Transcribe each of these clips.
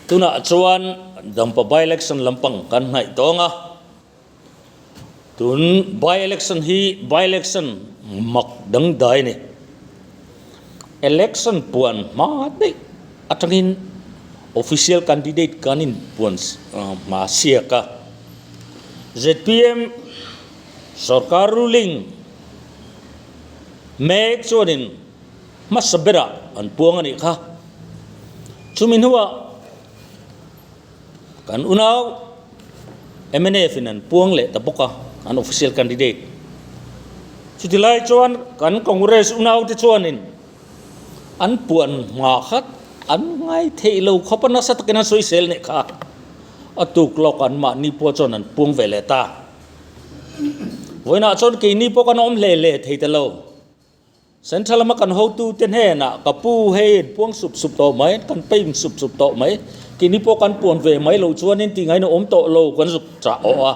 Tunah chuan Dampa by-election lampang kan hnaih tawng a, tun by-election hi by-election mak dangdai a ni. Election puan hma daih atangin official candidate kan inpuan hma siak a, zpm sorkar ruling mek chuanin hmasa berah an puang a nih kha. Chumi hnuah kan unau mnf in an puang leh ta bawk a, an official candidate. Chuti lai chuan kan Congress unau te chuanin an puan hma khat an ngai theih lo khawp a, nasa takin an sawisel nih kha. A tuk lawk an mahni pawh chuan an puang ve leh ta. Vawiinah chuan keini pawh kan awm hle hle thei ta lo. Central lama kan hotute hnenah ka pu hei in puang sup sup tawh mai, kan pain sup sup tawh mai, keini pawh kan puan ve mai lo chuanin tih ngaihna awm tawh lo kan zuk chah awh a.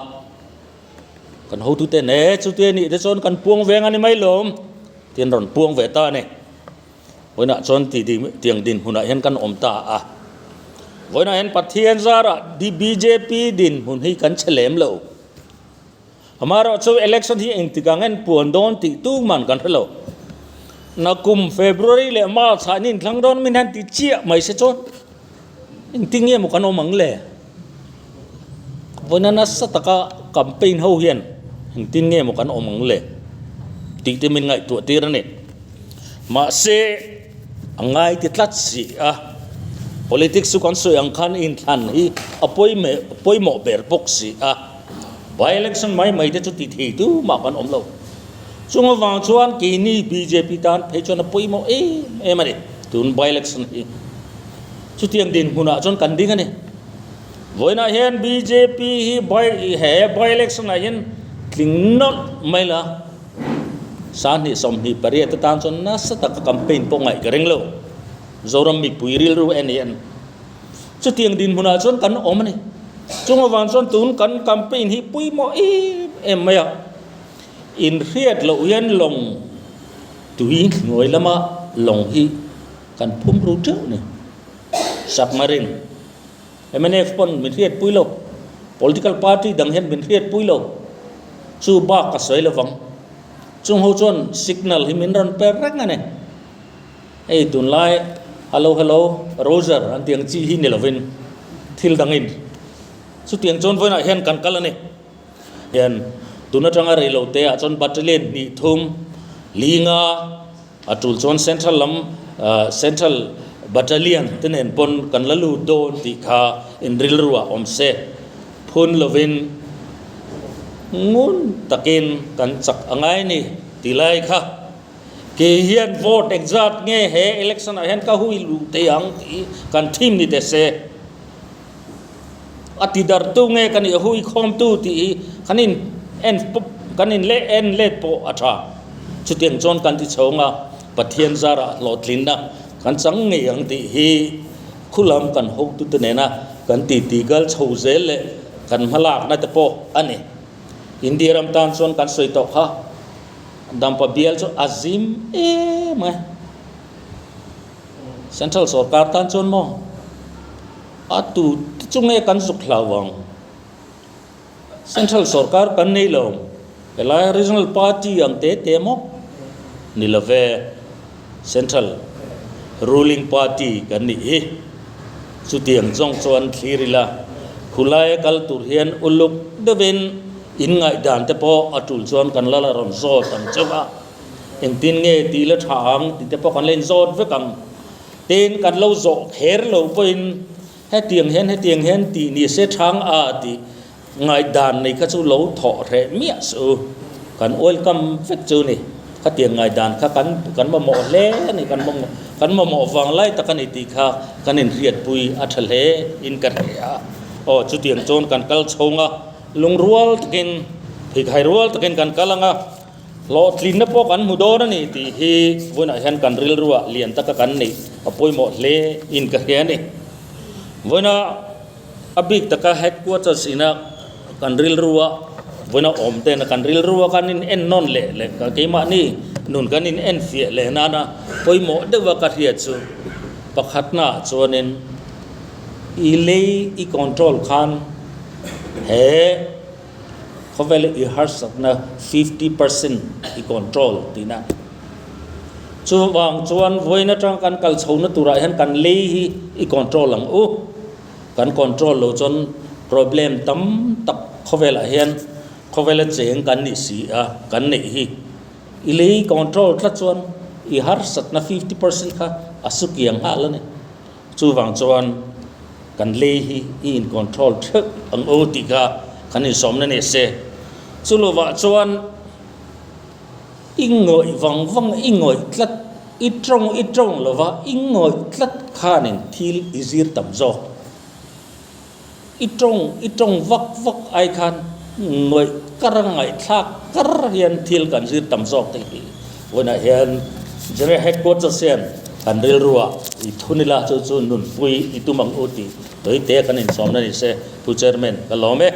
Kan hotute nen chutia nih te chuan kan puang veng a ni mai lawm tiin rawn puang ve ta a ni. Vawiinah chuan ti tiang dinhmunah hian kan awm ta a. Vawiinah hian Pathian zarah bjp dinhmun hi kan che lem lo. Amaherawh chu election hi engtik ang en puan dawn tih tu man kan hre lo. Nakum February leh March ah an inthlang dawn min han ti chiah mai se chuan engtin nge maw kan awm ang le? Vawiina nasa taka campaign ho hian engtin nge maw kan awm ang le tih te min ngaihtuah tir a ni. Mahse a ngai ti tlat si a, politics chu kan sawi ang khan inthlan hi a pawimawh ber bawk si a. By election mai mai te chu ti thei tu mah kan awm lo. Chung avang chuan keini bjp tan phei chuan a pawimawh em em a ni tun by election hi. Chutiang dinhmunah chuan kan ding a ni. Vawiinah hian bjp hi by he by election ah hian tling nawlh mai la 20 28 te tan chuan nasa taka campaign pawh ngaih ka ring lo. Zoram mipui rilru en hian. Chutiang dinhmunah chuan kan awm a ni. Chung avang chuan tun kan campaign hi pawimawh em em mai a. Inhriat loh hian lawng tui hnuai lama lawng hi kan phum ru teuh a ni. Submarine, mnf pawn min hriat pui lo, political party dang hian min hriat pui lo. Chu bak ka sawi lovang. Chung ho chuan signal hi min rawn per reng a ni. Hei tunlai hello hello Roger an tih ang chi hi ni lovin thil dangin chutiang chuan vawiinah hian kan kal a ni. Hian tun atanga rei lo te ah chuan battalion hnih thum linga a tul chuan central lam central battalion te nen pawn kan la lut dawn tih kha inrilruah awm se phun lovin ngun takin kan chak a ngai ni tih lai kha. Kei hian vote engzat nge he election ah hian ka hui luh thei ang tih kan thim ni teh se. A ti darh tu nge ka nih a hui khawm tu tih hi kan in en kan in leh en let pawh a tha. Chutiang chuan kan ti chhawng a, Pathian zarah hlawhtlinna kan chang ngei ang tih hi khulam kan hotute nena kan titi kal chho zel leh kan hmalakna te pawh a ni. India ram tan chuan kan sawi tawh kha. Dampa bial chu a zim em a, Central sorkar tan chuan maw a tu te chu nge kan zuk hlau ang, Central sorkar kan nei lo, helai Regional Party ang te te maw ni lo ve, Central Ruling Party kan nih hi, chutiang zawng chuan thlir ila khulai a kal tur hian uluk deuhin. In ngaihdan te pawh a tul chuan kan la la rawn zawt ang chauh a, engtin nge tih la tha ang tih te pawh kan la inzawt vek ang. Tin, kan lo zawh kher lo pawhin hetiang hian hetiang hian tih ni se thang a tih ngaihdan nei kha chu lo thawh hreh miah suh u. Kan welcome vek chu ni. Khatiang ngaihdan kha kan kan mamawh hle a ni, kan mamawh kan mamawh vang lai tak a ni tih kha kan inhriatpui a tha hle in ka hre a. Aw chutiang chuan kan kal chhawng a. Lungrual takin, pheikhai rual takin kan kal ang a, hlawhtlinna pawh kan hmu dawn a ni tih hi vawiinah hian kan rilruah lian taka kan neih a pawimawh hle in ka hria a ni. Vawiina a bik taka headquarters ina kan rilrua vawiina awm tena kan rilrua kan in en nawn leh leh keimahni nun kan in en fiah leh nana pawimawh deuha ka hriat chu pakhatnaah chuanin. I lei i control khan he khawvel i harsatna 50% i control tihna. Chuvang chuan vawiin atang kan kal chhohna turah hian kan lei hi i control ang u. Kan control lo chuan problem tam tak khawvelah hian khawvela cheng kan nih si a, kan neih hi. I lei control tlat chuan i harsatna 50% kha a su kiang nghal a ni. Chuvang chuan kan lei hi i in control theuh ang u tih kha kan insawmna ni se. Chu lovah chuan i ngawih vang vang i ngawih tlat, i tawng i tawng lova i ngawih tlat khanin thil i zir tam zawk. I tawng i tawng vak vak ai khan ngawih kar a ngaihthlak kar hian thil kan zir tam zawk te hi vawiinah hian General Headquarters hian kan rilruah i thun ila chu chu nunpui i tum ang u tih tawite kan insawmna ni se Pu Chairman ka lawm e.